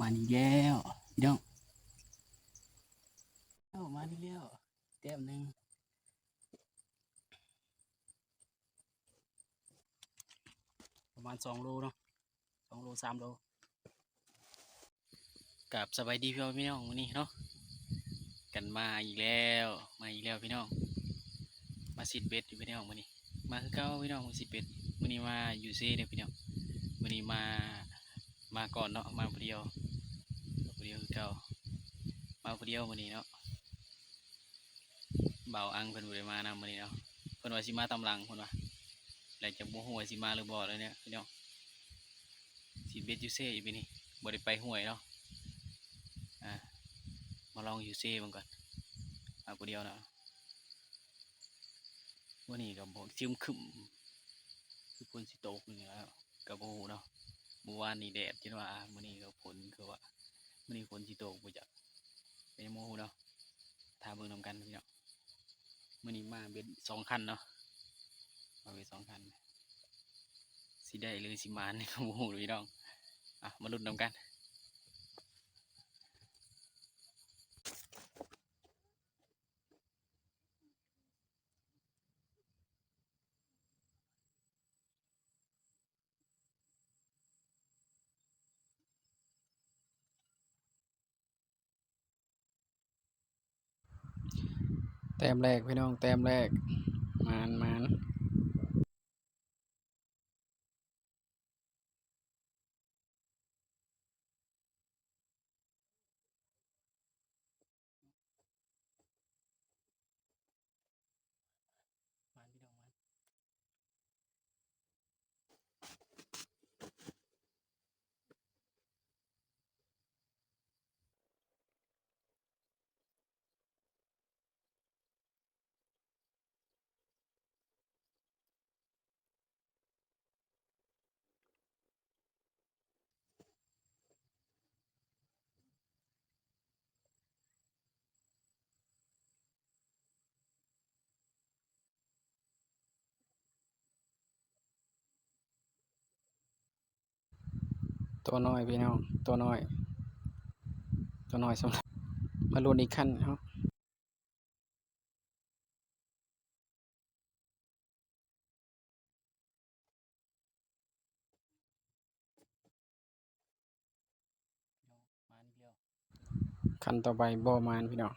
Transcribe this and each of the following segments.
ມານີ້ແລ້ວພີ່ນ້ອງ ເອົາມານີ້ແລ້ວ ແຕ້ມໜຶ່ງ ປະມານສອງໂລເນາະ ສອງໂລ ສາມໂລ. ກາບສະບາຍດີພີ່ນ້ອງ ມື້ນີ້ເນາະ ກັນມາອີກແລ້ວ ມາອີກແລ້ວພີ່ນ້ອງ ມາຊິດເບັດຢູ່ພີ່ນ້ອງ ມື້ນີ້ ມາຄືເກົ່າພີ່ນ້ອງ ມາຊິດເບັດ ມື້ນີ້ມາຢູ່ເຊເດີພີ່ນ້ອງ ມື້ນີ້ມາ ມາກ່ອນເນາະ ມາຜູ້ດຽວ ມາຜູ້ດຽວຄືເກົ່າ ມາຜູ້ດຽວມື້ນີ້ເນາະ. ບ່າວອັງເພິ່ນບໍ່ໄດ້ມານຳມື້ນີ້ເນາະ ເພິ່ນວ່າຊິມາຕາມຫຼັງເພິ່ນວ່າ ແລ້ວຈັກບໍ່ຮູ້ວ່າຊິມາຫຼືບໍ່ແລ້ວເນຍພີ່ນ້ອງ ຊິເບັດຢູ່ເຊອີກມື້ນີ້ ບໍ່ໄດ້ໄປຫ້ວຍເນາະ ອ່າ ມາລອງຢູ່ເຊເບິ່ງກ່ອນ ມາຜູ້ດຽວເນາະ ມື້ນີ້ກໍບໍ່ ຄຶ້ມໆ ຄືຝົນຊິຕົກນີ້ແຫຼະ ກໍບໍ່ຮູ້ເນາະ ມື້ວານນີ້ແດດຈົນວ່າ ມື້ນີ້ກໍຝົນຄືວ່າ ມື້ນີ້ຝົນຊິຕົກບໍ່ຈັກ ກໍຍັງບໍ່ຮູ້ເນາະ ຖ້າເບິ່ງນຳກັນພີ່ນ້ອງ ມື້ນີ້ມາເບັດສອງຄັນເນາະ ມາເບັດສອງຄັນ ຊິໄດ້ຫຼືຊິໝານກໍບໍ່ຮູ້ພີ່ນ້ອງ ອ່ະ ມາລຸ້ນນຳກັນ. ແຕ້ມແລກພີ່ນ້ອງ ແຕ້ມແລກ ໝານໆ. ຕົວນ້ອຍພີ່ນ້ອງ ຕົວນ້ອຍ ຕົວນ້ອຍສຳລັບ ມາລຸ້ນອີກຄັນເນາະ. ຄັນຕໍ່ໄປບໍ່ໝານພີ່ນ້ອງ.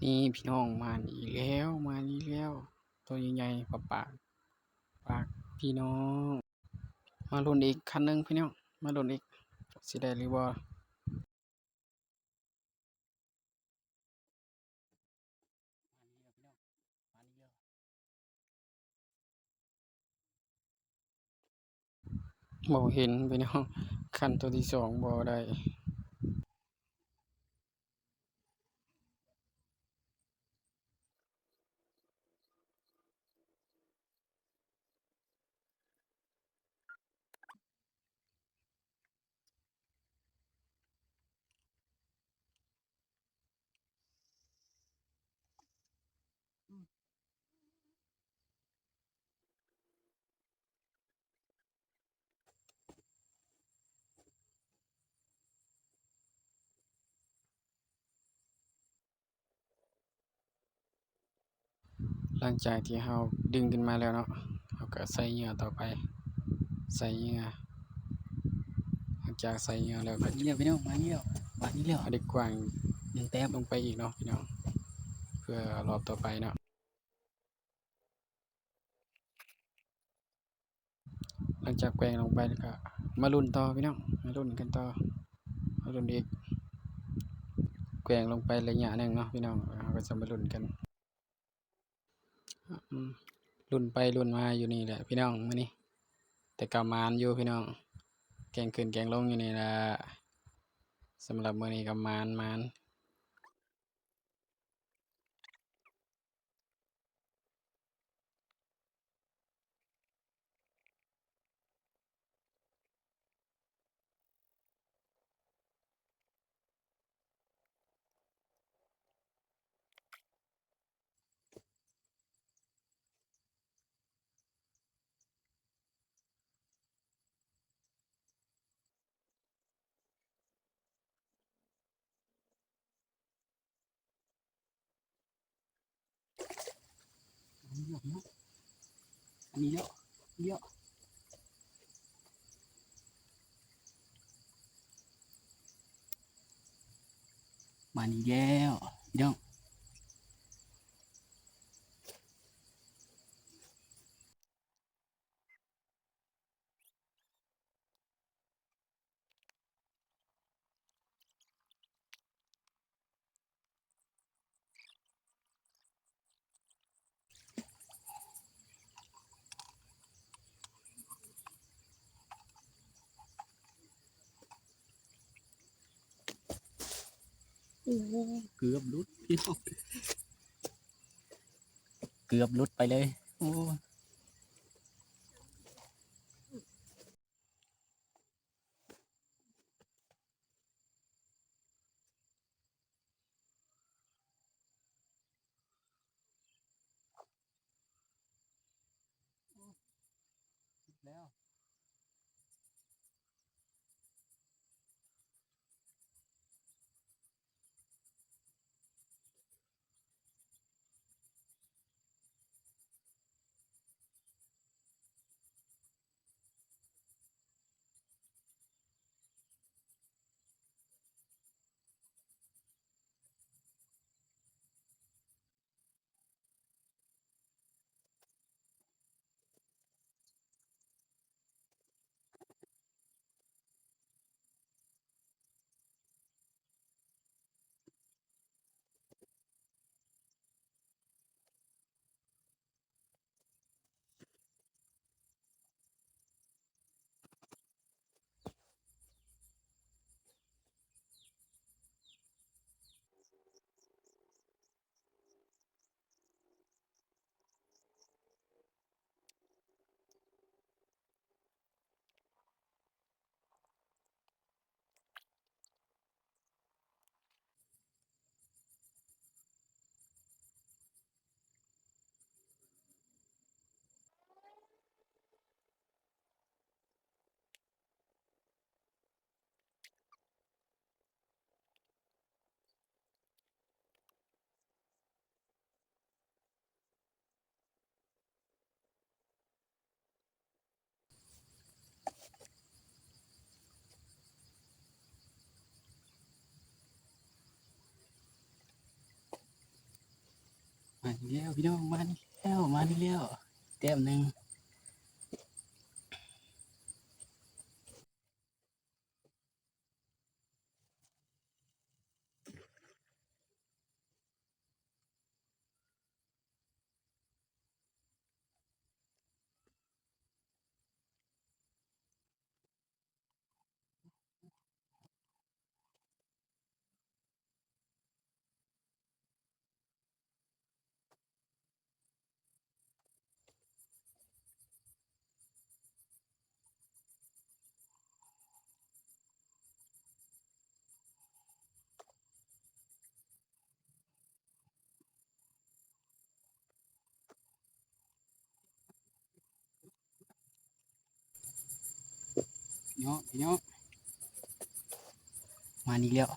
ນີ້ພີ່ນ້ອງ ມາອີກແລ້ວ ມາອີກແລ້ວ ໂຕໃຫຍ່ໆ ປາກໆ ປາກພີ່ນ້ອງ ມາລຸ້ນອີກຄັນໜຶ່ງພີ່ນ້ອງ ມາລຸ້ນອີກ ຊິໄດ້ຫຼືບໍ່. ບໍ່ເຫັນພີ່ນ້ອງ ຄັນໂຕທີສອງບໍ່ໄດ້. ຫຼັງຈາກທີ່ເຮົາດຶງຂຶ້ນມາແລ້ວເນາະ ເຮົາກໍໃສ່ເຫຍື່ອຕໍ່ໄປ ໃສ່ເຫຍື່ອ ຫຼັງຈາກໃສ່ເຫຍື່ອແລ້ວກໍ ມາແລ້ວພີ່ນ້ອງ ມາແລ້ວ ມາແລ້ວ ເອົາໄດ້ກວ້າງ ໜຶ່ງແຕ້ມ ລົງໄປອີກເນາະພີ່ນ້ອງ ເພື່ອລອບຕໍ່ໄປເນາະ. ຫຼັງຈາກແກວ່ງລົງໄປແລ້ວກໍມາລຸ້ນຕໍ່ພີ່ນ້ອງ ມາລຸ້ນກັນຕໍ່ ມາລຸ້ນອີກ ແກວ່ງລົງໄປໄລຍະໜຶ່ງເນາະພີ່ນ້ອງ ເຮົາກໍຈະມາລຸ້ນກັນ ອືມ ລຸ້ນໄປລຸ້ນມາຢູ່ນີ້ແຫຼະພີ່ນ້ອງ ມື້ນີ້ ແຕ່ກໍໝານຢູ່ພີ່ນ້ອງ ແກ່ງຂຶ້ນແກ່ງລົງຢູ່ນີ້ລະ. ສຳລັບມື້ນີ້ກໍໝານໆ. ອັນນີ້ແລ້ວ ນີ້ແລ້ວ ມານີ້ແລ້ວ ພີ່ນ້ອງ. ເກືອບຫຼຸດ ພີ່ນ້ອງ ເກືອບຫຼຸດໄປເລີຍ ໂອ້. ແລ້ວ. ມາອີກແລ້ວພີ່ນ້ອງ ມາອີກແລ້ວ ມາອີກແລ້ວ ແຕ້ມໜຶ່ງ. ເນາະ ເນາະ ມານີ້ແລ້ວ. ໂ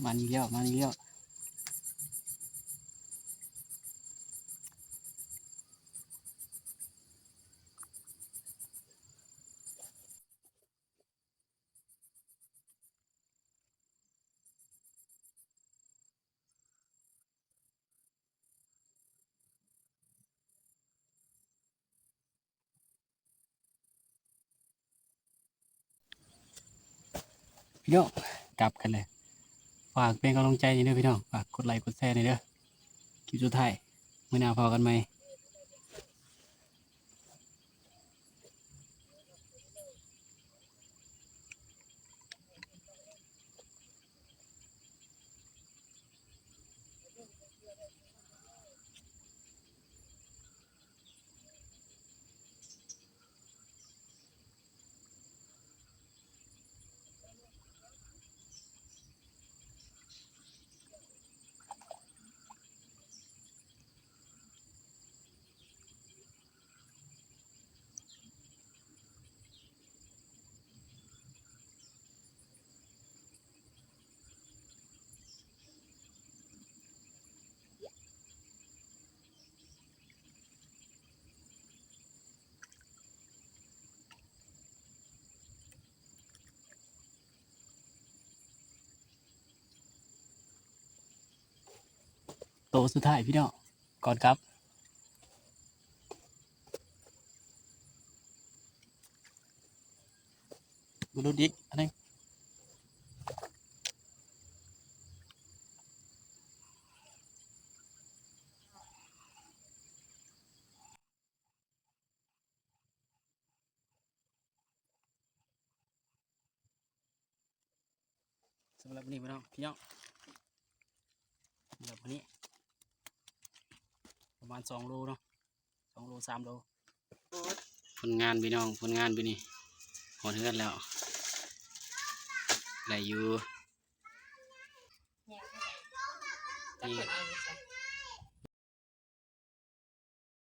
ມານີ້ແລ້ວ ມານີ້ແລ້ວ. ພີ່ນ້ອງ ກັບກັນເລີຍ. ຝາກເປັນກຳລັງໃຈແດ່ເດີພີ່ນ້ອງ, ຝາກກົດໄລກົດແຊແດ່ເດີ. ຄລິບສຸດທ້າຍ ມື້ໜ້າພໍ້ກັນໃໝ່. ໂຕສຸດທ້າຍພີ່ນ້ອງ ກ່ອນກັບ. ບໍ່ຫຼຸດອີກອັນໜຶ່ງ. ສຳລັບມື້ນີ້ພີ່ນ້ອງ ພີ່ນ້ອງ ສຳລັບມື້ນີ້ປະມານສອງໂລເນາະ ສອງໂລ ສາມໂລ. ຜົນງານພີ່ນ້ອງ ຜົນງານມື້ນີ້ ຮອດເຮືອນແລ້ວ ໄດ້ຢູ່. ນີ້